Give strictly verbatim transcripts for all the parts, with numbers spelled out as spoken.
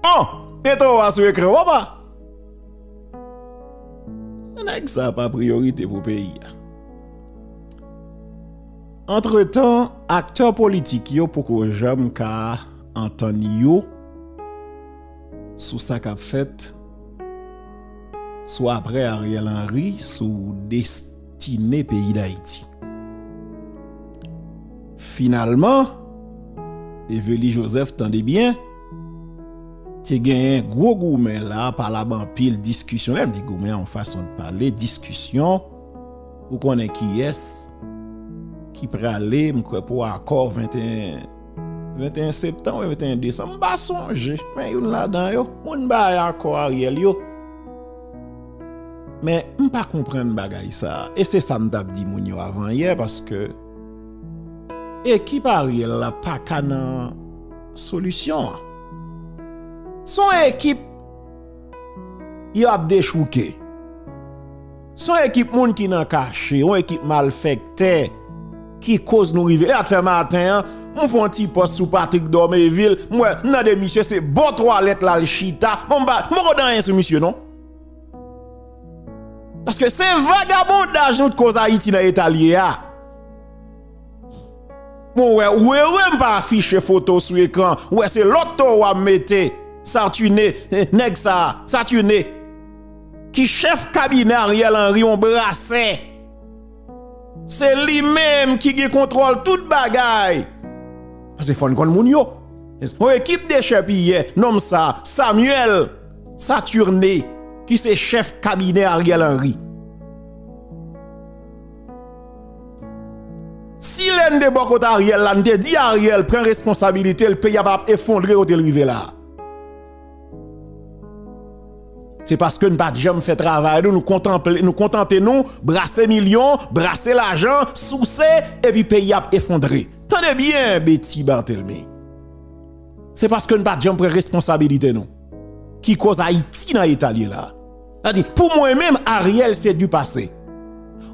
Bon, mete w a sou ekran, papa. Nèg sa pa priyorite pou peyi a. Antretan, aktè politik yo poko janm ka antann yo sou sa k ap fèt, sou aprè Ariel Henry, sou destine peyi Dayiti. Finalman, Evely Joseph, tande byen, te genyen gwo goumen la, pale anpil, diskisyon. Lè m di goumen, yon fason de pale, diskisyon, ou konnen kiyès ki prale, m kwè, pou akò venteyen, venteyen septanm ou venteyen desanm, m pa sonje, men youn ladan yo, moun bay akò Ariel yo. Men m pa konprann bagay sa a. E se sa m t ap di moun yo avan yè, paske ekip Ariel la pa ka nan solisyon an. Se yon ekip yo ap dechouke. Se yon ekip moun ki nan kache, yon ekip malfektè ki koz nou rive la. Sa fè maten an, m fè yon ti pòs sou Patrick Dormeville, m wè, m tande misye se bò twalèt la l chita. Bon, m pa, m poko di anyen sou misye non. Paske se vagabondaj nou t koz Ayiti nan eta l ye a. Bon, wè, ou ere m pa afiche foto sou ekran. Ou wè, se lòt towo a m mete. Saturne, eh, nèg sa, Saturne, ki chèf kabinè Ariel Henry, yon brasè. Se li menm ki gen kontwòl tout bagay. Paske fò n konn moun yo. Yon ekip dechèpiyè, nonm sa, Samuel Saturne, ki se chèf kabinè Ariel Henry. Si lè n te bò kote Ariel la, n te di Ariel pran responsabilite l, peyi a p ap efondre kote l rive la. Se paske n pa t janm fè travay nou, nou kontanple, nou kontante nou, brase milyon, brase lajan, souse, epi peyi a ap efondre. Tande byen, Betty Barthélemy. Se paske n pa t janm pran responsabilite nou ki koz Ayiti nan eta l ye la. Sa di, pou mwen menm, Ariel se du passé.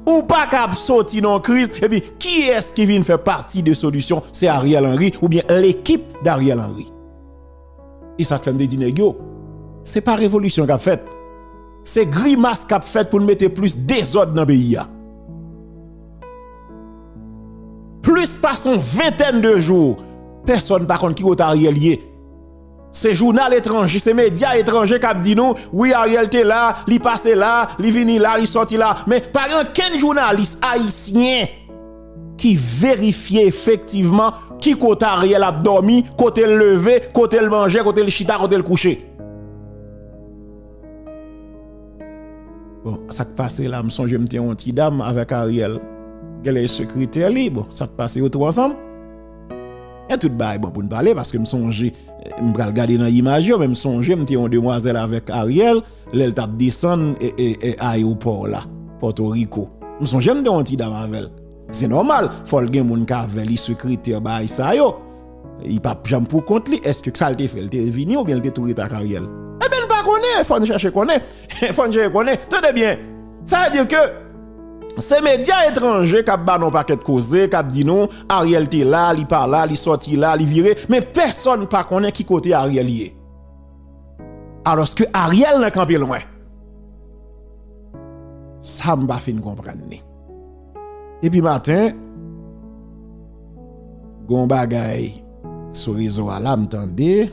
Ou pa ka ap soti nan yon kriz, epi kiyès ki vin fè pati de solisyon? Se Ariel Henry oubyen lekip d Ariel Henry. E sa k fè m te di nèg yo, se pa revolisyon k ap fèt. Se grimas k ap fèt pou n mete plis dezòd nan peyi a. Plis pase yon ventèn de jou, pèsonn pa konn ki kote Ariel ye. Se jounal etranje, se medya etranje k ap di nou, wi, Ariel te la, li pase la, li vini la, li sòti la. Men pa gen okenn jounalis ayisyen ki verifye efektivman ki kote Ariel ap dòmi, kote l leve, kote l manje, kote l chita, kote l kouche. Bon, sa k pase la, m sonje m te yon ti dam avèk Ariel. Genlè e sekretè li, bon, sa k pase yo tou ansanm. E tout bagay bon pou n pale, paske m sonje, m pral gade nan imaj yo, men m sonje m te yon demwazèl avèk Ariel, lè l t ap desann, e, e, e, ayewopò la, Pòtoriko. M sonje m te yon ti dam avè l. Se nòmal, fò l gen moun k avè li, sekretè, bagay sa yo. Li p ap janm pou kont li. Èske sa l te fè, l te vini oubyen l te tou ret ak Ariel? Ebyen, n pa konnen, fò n chèche konnen. Fò n chèche konnen. Tande byen. Sa vle di ke se medya etranje k ap ba nou pakèt koze, k ap di nou, Ariel te la, li pa la, li sòti la, li vire, men pèsonn pa konnen ki kote Ariel ye. Alòske Ariel nan kanpe lwen. Sa m pa fin konprann li. Depi maten, gon bagay sou rezo a la, m tande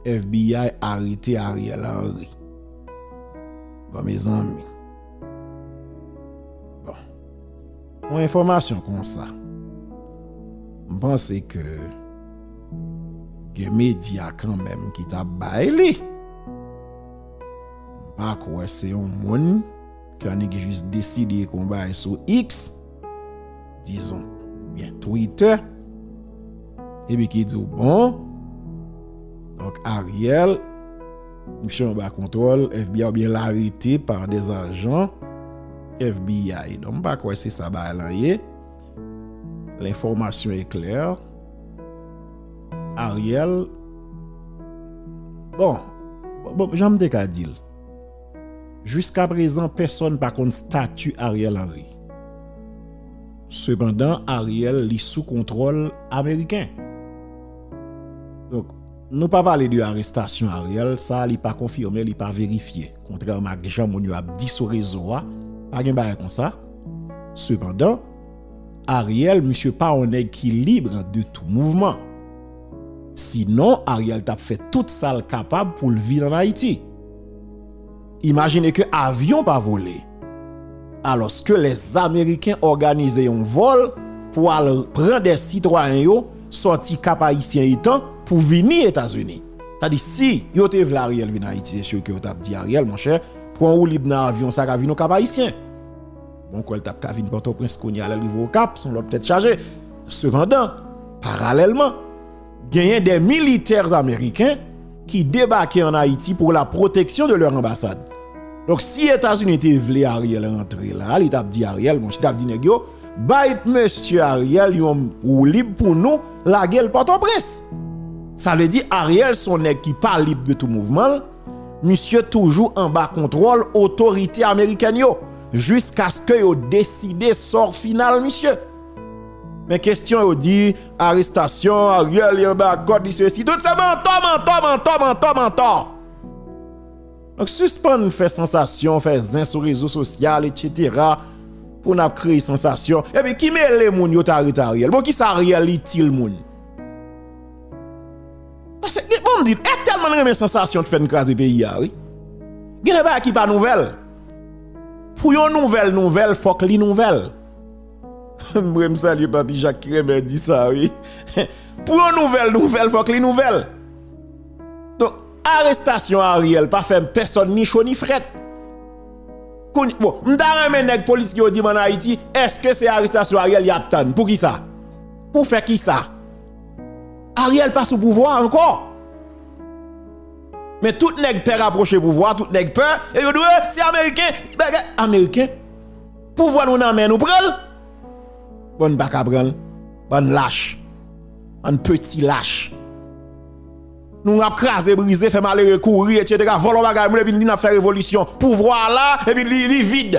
F B I arete Ariel Henry. Bon, mezanmi. Bon. Yon enfòmasyon konsa, m panse ke gen medya kanmenm ki t ap bay li. M pa kwè se yon moun ki annik jis deside konbay sou X, dizon, oubyen Twitter, epi ki di w, bon, donk, Ariel, misye anba kontwòl F B I oubyen l arete pa dè ajan F B I. Donk, m pa kwè se sa bagay lan ye. L'information est claire. Ariel, bon, bon, jan m te ka di l, jiskaprezan, pèsonn pa konn stati Ariel Henry. Sepandan, Ariel, li sou kontwòl ameriken. Donk, Nou pa pale de arestasyon Ariel, sa li pa konfime, li pa verifye. Kontrèman ak jan moun yo ap di sou rezo a, pa gen bagay konsa. Sepandan, Ariel, misye pa yon nèg ki lib de tou mouvman. Sinon, Ariel t ap fè tout sa l kapab pou l vin ann Ayiti. Imajine ke avyon pa vole. Alòske lèzameriken òganize yon vòl pou al pran de sitwayen yo sòti Kap Ayisyen etan pou vini Etazini. Sa di, si yo te vle Ariel vin Ayiti, se si ke yo t ap di Ariel, monchè, pran woulib nan avyon sa ka vin Okap Ayisyen. Bon, kwè l t ap ka vin Pòtoprens kounye a lè l rive Okap, se yon lòt tèt chaje. Sepandan, paralèlman, genyen de militè ameriken ki debake ann Ayiti pour la protection de leur ambassade. Donk, si Etazini te vle Ariel rantre la, li t ap di Ariel, monchè, li t ap di nèg yo, bay mesye Ariel yon woulib pou nou lage l Pòtoprens. Sa vle di Ariel se yon nèg ki pa lib de tou mouvman l, misye toujou anba kontwòl otorite amerikèn yo, jiskaske yo deside sò final misye. Men kesyon yo di, arestasyon, Ariel, li anba kòd, li sesi, tout se mantò, mantò, mantò, mantò, mantò. Donk, sispann fè sansasyon, fè zen sou rezo sosyal, etsetera, pou n ap kreye sansasyon. Epi, ki mele moun yo ta rete Ariel? Bon, ki sa Ariel itil moun? Paske, bon, m di, e tèlman n renmen sansasyon t fè n kraze peyi a, wi. Gen de bagay ki pa nouvèl. Pou yon nouvèl nouvèl, fòk li nouvèl. Mwen, m salye Papi Jak ki renmen di sa, wi. Pou yon nouvèl nouvèl, fòk li nouvèl. Donk, arestasyon Ariel pa fè pèsonn ni cho ni frèt. Kounye, bon, m ta renmen nèg politik yo di m ann Ayiti, èske se arestasyon Ariel y ap tann? Poukisa? Pou fè kisa? Ariel pa sou pouvwa ankò. Men tout nèg pè rapwoche pouvwa, tout nèg pè, e yo di, "Wi, se ameriken, bagay ameriken. Pouvwa nou nan men nou, pran l." Bon, n pa ka pran l. Bann lach. Bann peti lach. Nou ap kraze, brize, fè malere kouri, etsetera. Vòlò bagay moun, epi n di n ap fè revolisyon. Pouvwa a la, epi li, li vid.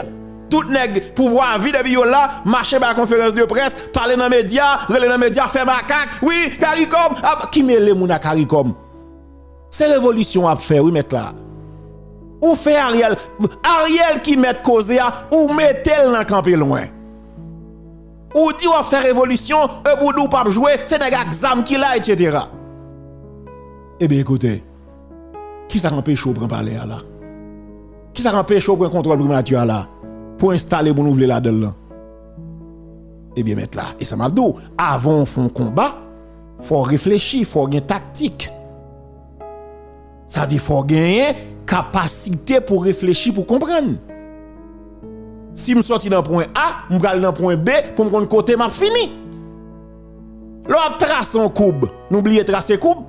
Tout nèg pouvwa a vid, epi yo la, mache bay konferans de près, pale nan medya, rele nan medya, fè makak. Wi, Karikòm, ap, ki mele moun a Karikòm? Se revolisyon w ap fè, wi, mèt la. Ou fè Ariel, Ariel ki mèt koze a, ou mete l nan kanpe lwen. Ou di w ap fè revolisyon, epi w di w p ap jwe, se nèg ak zam ki la, etsetera. Ebyen, ekoute, kisa k anpeche w pran palè a la? Kisa k anpeche w pran kontwòl primati a la pou w enstale moun ou vle ladan l lan? Ebyen, mèt la, e sa m ap di w, avan w fè yon konba, fò w reflechi, fò w gen taktik. Sa di fò w genyen kapasite pou reflechi, pou konprann. Si m sòti nan pwen A, m pral nan pwen B pou m konn kote m ap fini. Lè w ap trase yon koub, nou bliye trase koub?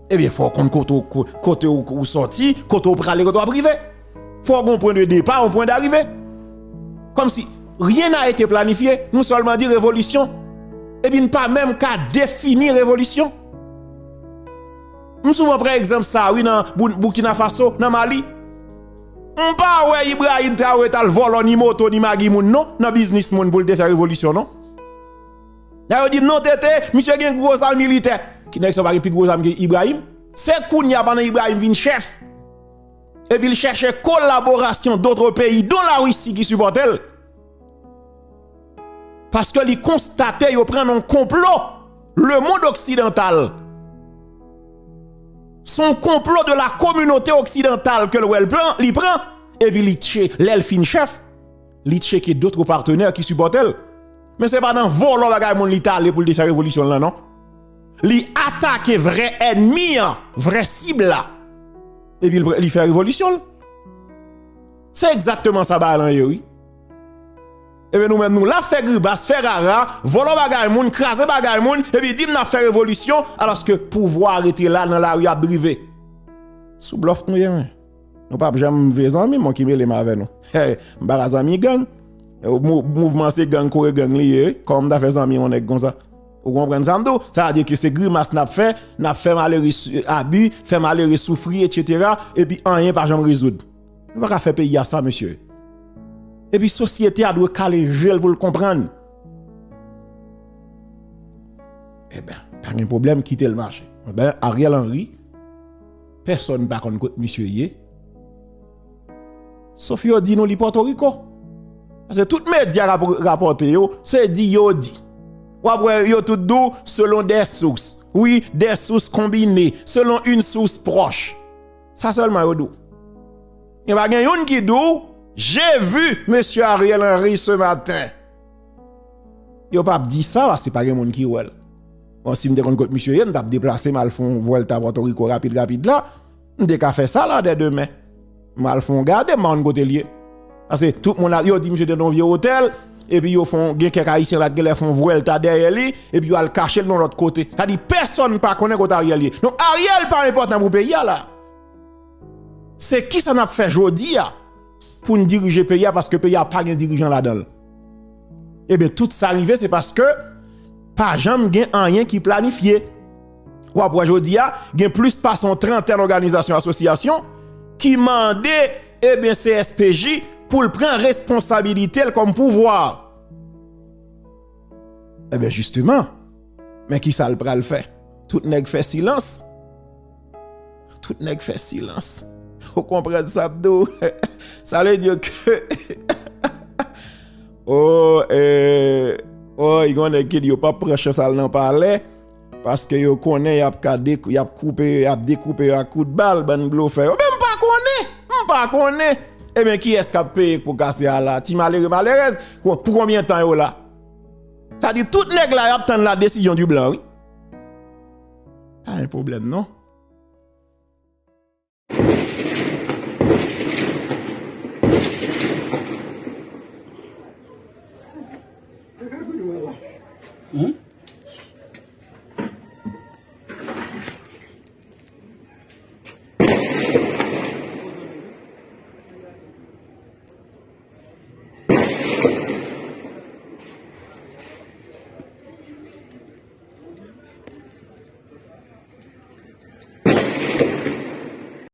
Ebyen, fò w konn kote w, ko-, kote w, ou sòti, kote w prale, kote w ap rive. Fò w gen yon pwen de depa, yon pwen darive. Kòmsi, rien n'a été planifié, nou sèlman di revolisyon. Epi n pa menm ka defini revolisyon. M souvan pran egzanp sa, wi, nan Bou-, Burkina Faso, nan Mali. M pa wè Ibrahim Traoré t al vòlò ni moto, ni magi moun, non, nan biznis moun pou l te fè revolisyon, non. Lè yo di m, "Non, Tete, misye gen gwo zam militè." Ki nèg sa pa gen pi gwo zam ke Ibrahim? Se kounye a, pandan Ibrahim vin chèf, epi l chèche kolaborasyon dòt peyi, dont la Russie, ki sipòte l. Paske li konstate yo pran nan yon konplo. Le monde occidental. Se yon konplo de la communauté occidentale ke l wè l pran, li pran, epi li tche-, lè l fin chèf, li tcheke dòt patnè ki sipòte l. Men se pa nan vòlò bagay moun li t ale pou l te fè revolisyon l lan, non. Li atake vrè ènmi an, vrè sib la. Epi l, li fè revolisyon l. Se egzakteman sa bagay lan ye, wi. Ebyen, nou menm, nou la fè grimas, fè rara, vòlò bagay moun, kraze bagay moun, epi di m n ap fè revolisyon, alòske pouvwa a rete la nan lari ap drive. Sou blòf nou ye, wi. Nou p ap janm vye zanmi, mwen ki mele m avè nou. Hey, m pa ka zanmi gang. Mou-, mouvman se gang kore gang li ye, wi. Kòman m ta fè zanmi yon nèg konsa? Ou konprann sa m di w? Sa vle di ke se grimas n ap fè, n ap fè malere su-, abi, fè malere soufri, etsetera, epi anyen pa janm rezoud. Nou pa ka fè peyi a sa, mesye. Epi sosyete a dwe kale je l pou l konprann. Eben, pa gen pwoblèm, kite l mache. Enben, Ariel Henry, pèsonn pa konn kot misye ye. Sof yo di nou li Pòtoriko. Paske tout medya rap-, rapòte yo, se di yo di. W ap wè yo tout di w selon des sources. Wi, des sources combinées, selon une source proche. Sa sèlman yo di w. Gen pa gen youn ki di w, j'ai vu monsieur Ariel Henry ce matin. Yo p ap di sa, paske pa gen moun ki wè l. Bon, si m te konn kot misye ye, m t ap deplase, m al fè yon vwèlta Pòtoriko rapid, rapid la. M te ka fè sa la dè demen. M al fè yon gade, m pa konn kote l ye. Paske tout moun ap, yo di misye te nan yon vye otèl, epi yo fè yon, gen kèk Ayisyen la ki genlè fè yon vwèlta dèyè li, epi yo al kache l nan lòt kote. Sa di, pèsonn pa konnen kote Ariel ye. Donk, Ariel pa enpòtan pou peyi a la. Se kisa n ap fè jodi a pou n dirije peyi a, paske peyi a pa gen dirijan ladan l. Ebyen, tout sa rive, se paske pa janm gen anyen ki planifye. W ap wè jodi a, gen plis pase yon trantèn òganizasyon, asosyasyon ki mande, ebyen, C S P J pou l pran responsabilite l kòm pouvwa. Ebyen, jisteman, men kisa l pral fè? Tout nèg fè silans. Tout nèg fè silans. Ou konprann sa m di w? Sa vle di ke, oh, eh, oh, gen nèg ki di yo p ap pran chans al nan palè, paske yo konnen y ap ka de-, y ap koupe yo, y ap dekoupe yo ak kout bal, bann blofè yo. Men m pa konnen! M pa konnen! Ebyen, kiyès k ap peye pou kase a la? Ti malere, malerèz? Pou, pou konbyen tan yo la? Sa di tout nèg la, y ap tann la décision du blanc, wi. Pa gen pwoblèm, non.